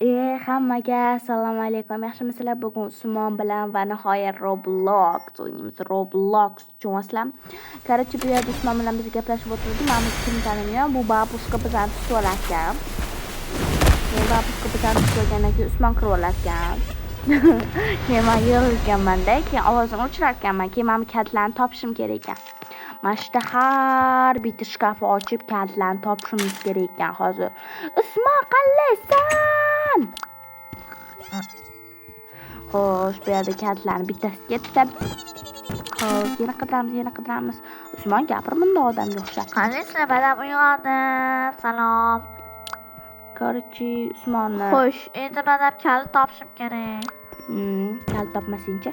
Hammaga assalomu alaykum. Yaxshimisizlar? Bugun Usmon bilan va nihoyat Roblox o'ynaymiz. Roblox tushunasizlarmi? Короче, bu yerda Usmon bilan biz gaplashib o'tirdik. Mana kim tanimayman. Bu бабушка bizani tutib olarkan. Keyin бабушка bizani tutib olgandan keyin Usmon kirib olarkan. Keyin man yig'ilganmanda, keyin ovozini o'chirarkanman. Keyin mana bu kalitlarni topishim kerak ekan. Mana shu yerda har bitta shkafni ochib kalitlarni topishimiz kerak ekan hozir. Usmon, qalaysan? Xo'sh, bu yerda kalitlarni bittasi ketdi. Xo'sh, yana qidiramiz, yana qidiramiz. Usmon, gapir bundoq odamga o'xshab. Qalaysizlar? Badam uyg'ondim. Salom. Короче, Usmonni Xo'sh, endi badam kalit topishim kerak. Kalit topmasingchi.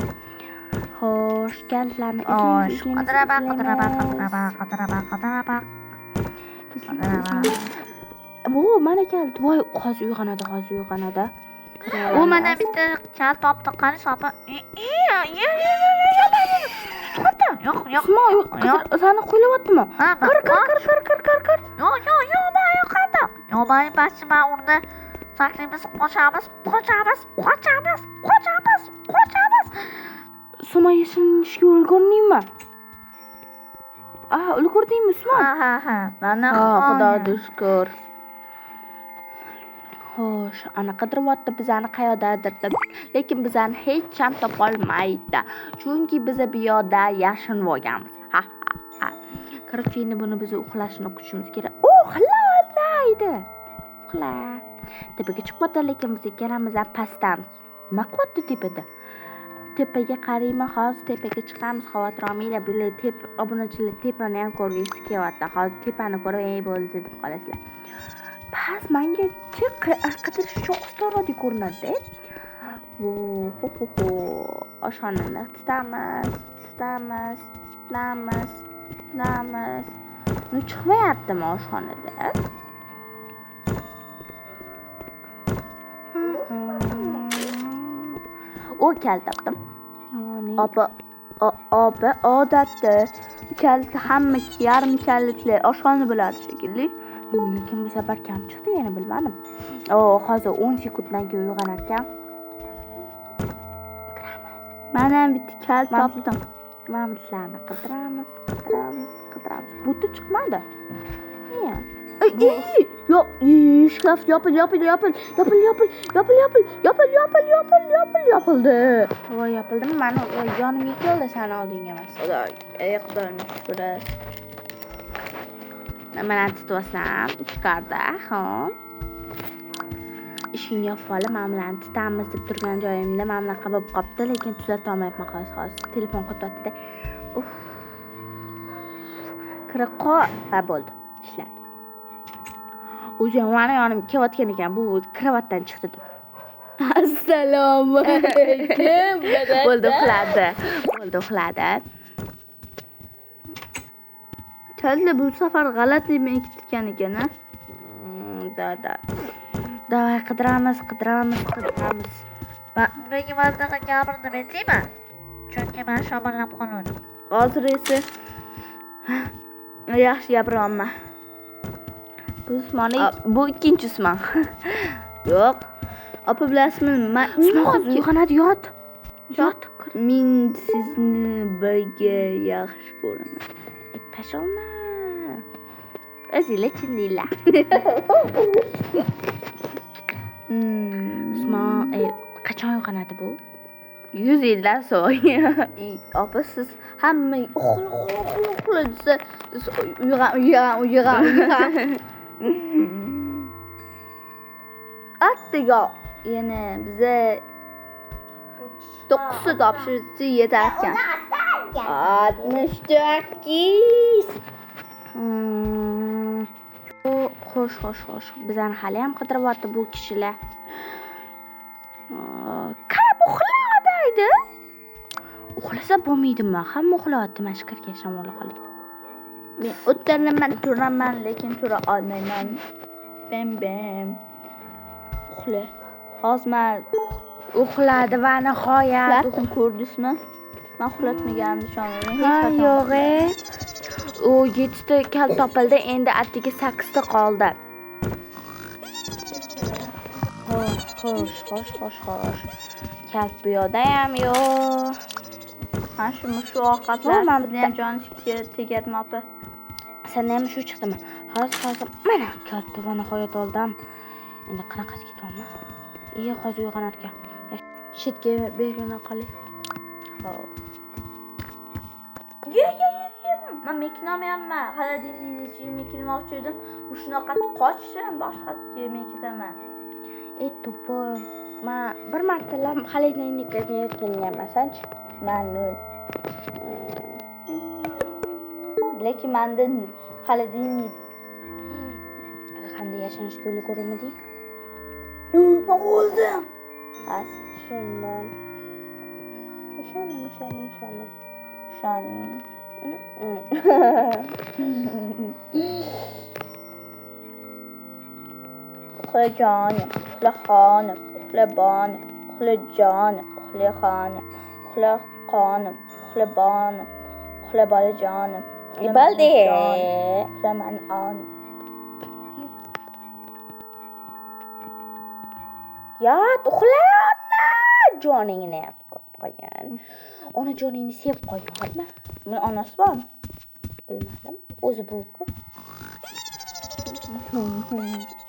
Xo'sh, kalitlarni izlaymiz, Xo'sh, izlaymiz, qidiraman, qidiraman, izlaymiz. qidiraman, qidiraman, qidiraman. Izlaymiz, izlaymiz. Bu mana kalit. Voy, hozir uyg'onadi, hozir uyg'onadi. U mana bitta kalit topdi. Qani opa? Yo'q, yo'q. Usmon, yo'q. sani qo'ylayaptimi? Ha, Kir, kir, kir, kir, kir, kir, kir. Yo'q, yo'q, yo'q, man yo'qoldim. Yo'q, man man urdi. Saqlaymiz, qochamiz, qochamiz, qochamiz, qochamiz, qochamiz. Usmon, yashirinishga ulgurdingmi? Ah, ulgurdingmi, Usmon? Ha, ha, ha. Mana Ha, Xudoga shukur. Xo'sh, ana qidiryapti bizani qayoqdadir deb. Lekin bizani hech ham topolmaydi. Chunki biza bu yoqda yashirinib olganmiz. Ha, ha, ha. Короче, endi buni biz uxlashini kutishimiz kerak. Uxlaydi. Uxla. Tepaga chiqyapti, lekin biz ikkalamiz ham pastdamiz. Nima qilyapti tepada? Tepaga qarayman, hozir tepaga chiqamiz, xavotir olmanglar. Bular obunachilar tepani ham ko'rgisi kelyapti. Hozir tepani ko'rib, ey bo'ldi deb qolasizlar. Past menga qidirish uchun osonroqdek ko'rinadi. Vo, ho ho ho. Oshxonani titamiz, titamiz, titamiz, titamiz. Ну, chiqmayaptimi oshxonada? O, kalit topdim. Opa, opa, odatda kaliti hamma yarim kalitli oshxona bo'ladi shekilli. Lekin bu safar kam chiqdi, yana bilmadim. O, hozir 10 sekunddan keyin uyg'onar ekan. Kiramiz. Men ham bitta kalit topdim. Mana bularni qidiramiz, qidiramiz, qidiramiz. Buti chiqmadi. Niya? Ey, yo'q, shkaf yopil, yopil, yopil, yopil, yopil, yopil, yopil, yopil, yopil, yopil, yopil, yopildi. Voy, yopildimi? Mani yonimga keldi, sani oldingga emas. Xudo, ey Xudoyim, shukr. Nimalarni tutyapsan? Ichkarida, xo'p. Ishingni yopib olib, mana bularni tutamiz deb turgan joyimda mana bunaqa bo'lib qolibdi, lekin tuzata olmayapman hozir, hozir. Telefon qotyapti-da. Uf. Kirib qol. Ha, bo'ldi. Ishladi. O'zi ham mani yonimga kelayotgan ekan, bu kravatdan chiqdi deb. Assalomu alaykum. Bo'ldi, uxladi. Bo'ldi, uxladi. Kalitlar bu safar g'alati bekitgan ekan, ha? Да, да. Давай, qidiramiz, qidiramiz, qidiramiz. Nimaga man bunaqa gapirdim aytaymi? Chunki man shamollab qolgandim. Hozir esa yaxshi gapiryapman. Bu Usmonni, bu ikkinchi Usmon. Yo'q. Opa, bilasizmi, men Usmon hozir uyg'onadi, yot. Yot. Men sizni birga yaxshi ko'raman. Пошел на. O'zinglar tushundinglar. Usmon, qachon uyg'onadi bu? 100 yildan so'ng. Opa, siz hamma uxla, uxla, uxla, uxla desa, siz uyg'on, uyg'on, uyg'on, uyg'on. Attiga yana biza 9 ta topshirsa yetar ekan. 69. Xo'sh, xo'sh, xo'sh. Bizani hali ham qidiryapti bu kishilar. Qarab uxlaydi. Uxlasa bo'lmaydimi? Hamma uxlayapti, mana shu kirgan shamolga qolib. Men o'tiraman, turaman, lekin tura olmayman. Bam bam. Uxla. Hozir men uxladi va nihoyat uxlatdim, ko'rdingizmi? Men uxlatmaganimni ishonmayman. Hech Ha, qachon yo'q, e. U 7 ta kal topildi, endi atigi 8 ta qoldi. Xo'sh, xo'sh, xo'sh, xo'sh. Kalit bu yoqda ham yo'q. Mana shu mushuk ovqatlar sizni ham joningizga tegadimi opa? Senda ham shu chiqdimi? Hozir, hozir mana kalitni va nihoyat oldim. Endi qanaqasi ketyapman? Iye, hozir uyg'onar ekan. Chetga bergina qoling. Xo'p. Ye, ye, ye, ye. Men mekinolmayapman. Холодильник ni ichiga mekinmoqchi edim. Shunaqa qochdim, boshqa yerga ketaman. Ey, to'poy. Men bir martalab холодильник ka kelganman, sanchi? Men nol. Lekin menda холодильник qanday yashanish yo'li ko'rinmading? Men o'ldim. Tushundim. Ishondim, ishondim, ishondim. Ishoning. Uxla jonim, uxla xonim, uxla bonim, uxla jonim, uxla xonim, uxla qonim, uxla bonim, uxla bolajonim. Bo'ldi. Uxla mani onim. Yot, uxla, ona joningni ham ko'p qo'ygan. Ona joningni sevib qo'yganmi? Buni onasi bormi? Bilmadim. O'zi bu-ku.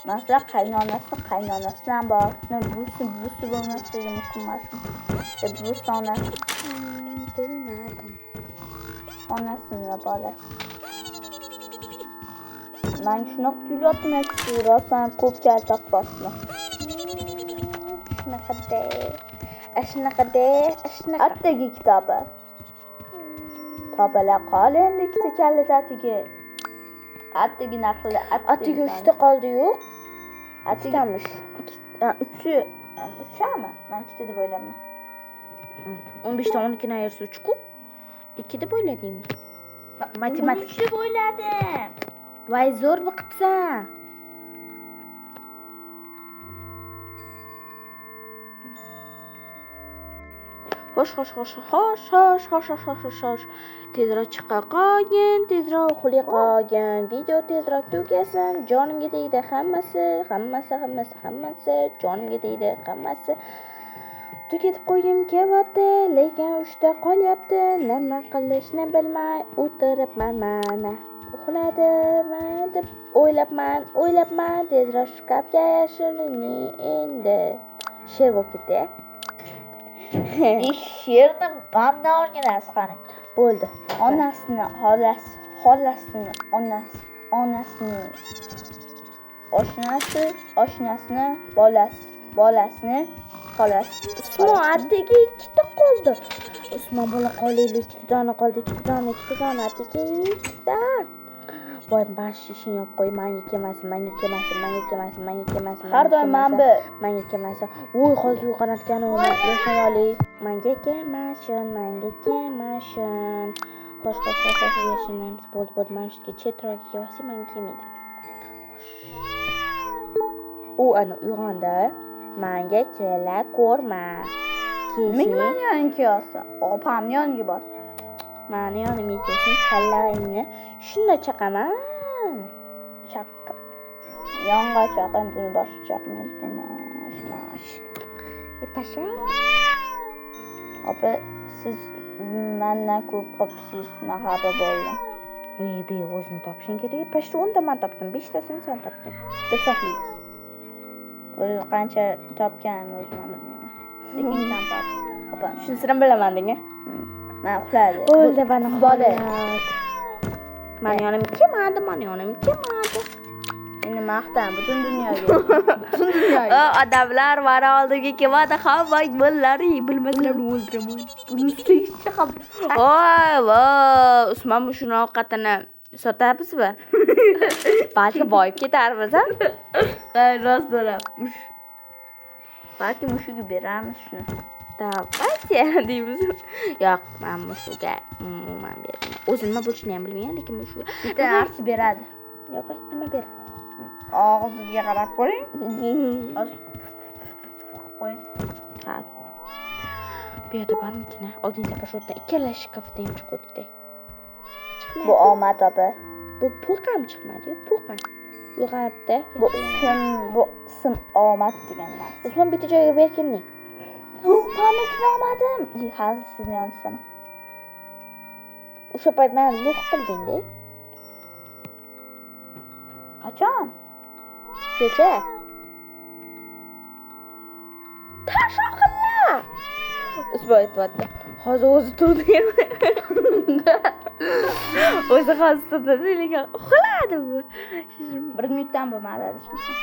Masalan, qaynonasi, qaynonasi ham bor. Buvisi, buvisi bo'lmasligi mumkin emasmi? Buvisi onasi. Bilmadim. Onasini va bolasi. Men shunaqa kuylayaptim, rostdan ko'p kalit topyapman. Shunaqa-da. Shunaqa-da, shunaqa. Attagi kitobi. Topala qol endi ikkita kalit atiga. Attagi narxli Atiga uchta qoldi-yu. Atigi uchi, uchami? Men ikkita deb o'ylabman. 15 dan 12 ni ayirsa 3-ku. 2 deb o'yladingmi? Matematik 3 deb o'yladim. Voy, zo'r qilibsan. Xo'sh, xo'sh, xo'sh, xo'sh, xo'sh, xo'sh, xo'sh, xo'sh, xo'sh. Tezroq chiqa qolgin, tezroq uxlay qolgin. Video tezroq tugasin. Jonimga tegdi hammasi, hammasi, hammasi, hammasi. Jonimga tegdi hammasi. Tugatib qo'ygim kelyapti, lekin uchta qolyapti. Nima qilishni bilmay o'tiribman mana. Uxladimi deb o'ylabman, o'ylabman. Tezroq shkafga yashirini endi. She'r bo'lib ketdi. She'rni mandan o'rganasiz qani. Bo'ldi. Onasini, xolasi, xolasini, onasi, onasini, oshnasi, oshnasini, bolasi, bolasini, xolasi. Usmon atigi ikkita qoldi. Usmon bola qolaylik, ikkita dona qoldi, ikkita dona, ikkita dona, atigi ikkita. Voy, mana shu ishini yopib qo'y, menga kelmasin, menga kelmasin, menga kelmasin, menga kelmasin. Har doim men bu menga kelmasin. Voy, hozir uyg'onarkan u, yashay olay. Menga kelmasin, menga kelmasin. Xo'sh, xo'sh, xo'sh, xo'sh, yashinamiz. Bo'ldi, bo'ldi, mana shu yerga chetroqga kelsak, menga kelmaydi. Xo'sh. U ana uyg'ondi. Menga kela ko'rma. Nega meni yonimga kelyapsan? Opamni yoniga bor. Mani yonimga kelsin, kallangni shunda chaqaman. Chaqqa. Yonga chaqam, buni boshqa chaqmaydi. Mash. Pasha. Opa, siz mendan ko'p topsiz, men xafa bo'ldim. Ey, be, o'zing topishing kerak. Pasha, 10 ta men topdim, 5 tasini sen topding. Deb saqlaymiz. O'zi qancha topganimni o'zim ham bilmayman. Lekin kam topdim. Opa, shunisini bilaman deng. Men uxladi. Bo'ldi, mana bola. Mani yonimga kelmadi, mani yonimga kelmadi. Endi maqtan butun dunyoga. Butun dunyoga. Odamlar mani oldimga kelmadi, hamma bolalar bilmaslarni o'ldiraman. Buni chiqib. Voy, voy, Usmon shuni ovqatini sotamizmi? Balki boyib ketarmiz, ha? Rost o'ylab. Balki mushuga beramiz shuni. Давайте deymiz. Yo'q, men mushuga umuman bermayman. O'zi nima bo'lishini ham bilmayman, lekin mushuga bitta narsa beradi. Yo'q, nima beradi? Og'ziga qarab ko'ring. Hozir qo'ying. Ha. Bu yerda bormikina? Oldin safar shu yerdan ikkala shkafdan ham chiquvdi. Chiqmadi. Bu omad opa. Bu po'qam chiqmadi-yu, po'qam. Uyg'onibdi. Bu ism, bu ism omad degan narsa. Usmon bitta joyga berkinding. Panikni olmadim. Hozir sizni yonizdaman. O'sha payt meni luh qilding-da. Qachon? Kecha. Tashoqilla. Usmon aytyapti. Hozir o'zi turdi. O'zi hozir turdi, lekin uxladi bu. Bir minutdan bo'lmadi adashmasam.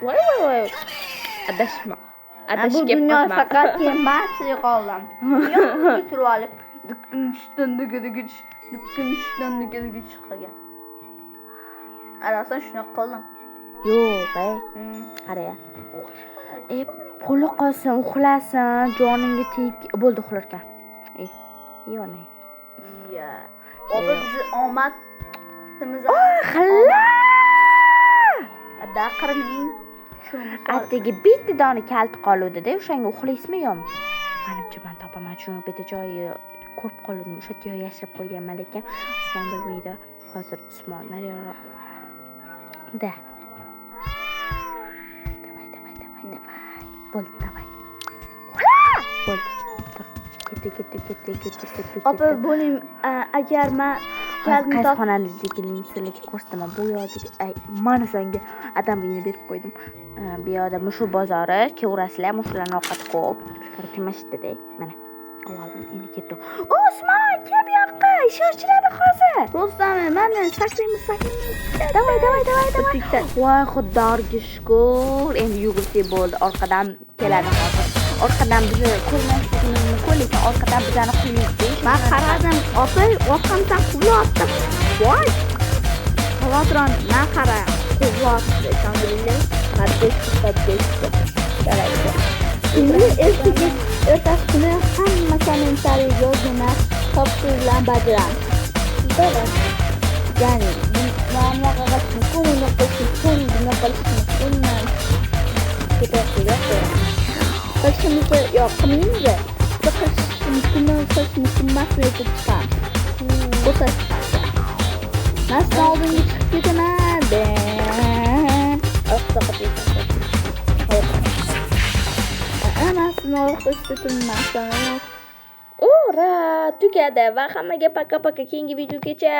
Voy voy voy. Adashma. Bu Adashib kelib dunyo qolma. faqat man tirik qoldim. Yo'q, turib olib dukkunishdan dugudugich, dukkunishdan dugudugich qilgan. Asosan shunaqa qildim. Yo'q, ey. Qaraya. Puli qolsin, uxlasin, joningga tegib bo'ldi uxlarkan. Ey, yonay. Ya. Opa bizni omadimiz. Xilla! Baqirmang. Shu misol. Atigi bitta dona kalti qoluvdi-da, o'shanga uxlaysizmi yo'qmi? Manimcha men topaman, chunki bitta joyi ko'rib qoldim, o'sha yerga yashirib qo'yganman, lekin Usmon bilmaydi. Hozir Usmon nariroq. Da. Давай, давай, давай, давай. Bo'ldi, давай. Uxla! Bo'ldi. Tur. Ketdi, ketdi, ketdi, ketdi, ketdi. Opa, bo'ling, agar men Hozir qaysi xonadaligini sizlarga ko'rsataman. Bu yoqdagi, ay, mana senga adamligini berib qo'ydim. Bu yoqda mushuk bozori, kelaverasizlar, mushuklarning ovqati ko'p. Короче, mana shu yerda, mana. Oldim, endi ketdi. Usmon, kel bu yoqqa, ish ochiladi hozir. Rostami, mana saklaymiz, saklaymiz. Давай, давай, давай, давай. Bitta. Voy, Xudoga shukur. Endi yugursak bo'ldi, orqadan keladi hozir. Orqadan bizni ko'rmasligimiz mumkin, lekin orqadan bizani quvmaydi. Men qaradim, opa, orqamdan quvlayapti. Voy! Xavotir olma, men qara, quvlayapti, ishoninglar. Поддержка, поддержка. Давайте. Endi ertaga, ertasi kuni hamma kommentariy yozgani topshiriqlarni bajaramiz. Давай. Ya'ni, mana bunaqa qilish mumkin, uni qilish mumkin, buni qilish mumkin. Ketyapti, yo'q. Qilishimizni yo'q, qilmaymiz. Biz qilish mumkinmi, qilish mumkin emasmi deb chiqamiz. Ko'rsatib chiqamiz. Man sizni oldinga chiqib ketaman. Oqsa qilib. Man sizni orqada turman. Ura, tugadi va hammaga пока-пока, keyingi videogacha.